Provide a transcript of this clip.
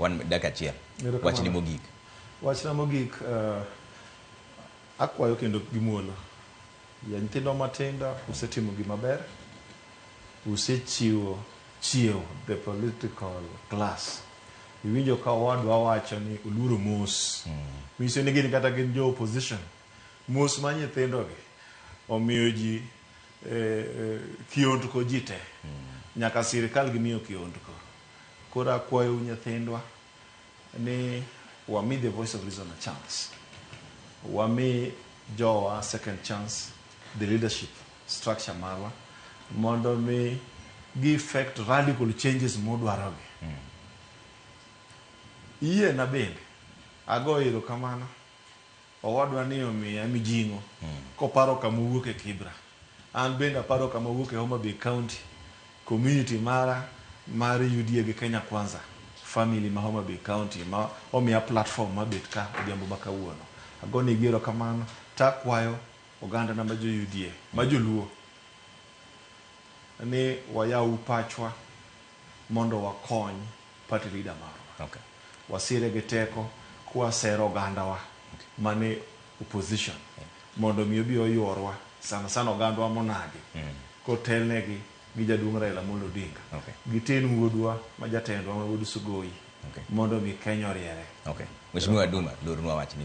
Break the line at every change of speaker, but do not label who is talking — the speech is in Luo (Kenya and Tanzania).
Wan dakika achiel.
Erokamano.
Wachni mogik.
Wachna mogik, akwayo kendo gi muolo. Ya nyithindwa matindo usetimo gima ber. Usechiwo chiewo the political class. Iwinjo ka owadwa wacho ni oluoro mos. Nyiso ni gin kata gin jo opposition. Mos ma nyithindo gi omiyo ji kiondko ji te. Nyaka sirikal gimiyo kiondko. Koro akwayou nyithindwa ni wami the voice of reason a chance. Wami jowa second chance, the leadership structure marwa mondo mi gi effect radical changes modwarogi. Yiena bende ago erokamano owadwa ni omiya mijing'o koparo kama owuok e Kibra. An bende aparo kama awuok e Homa Bay County, community mara mar UDA gi Kenya Kwanza family ma Homa Bay County ma omiya platform ma bet ka odhiambo ma kawuono. Agonegi erokamano takwayo oganda na ma jo UDA, ma joluo ni wayaw pachwa mondo wakony party leader marwa. Wasire gi teko kwasero ogandawa mane opposition mondo mi obi oyuorwa sana sana ogandwa monagi kotelnegi gi jaduong' Raila Amolo Odinga. Giten wuodwa ma jatendwa ma wuod Sugoi mondo mi Kenya oriere.
Okay. Mheshimiwa Duma, lornwa wachni.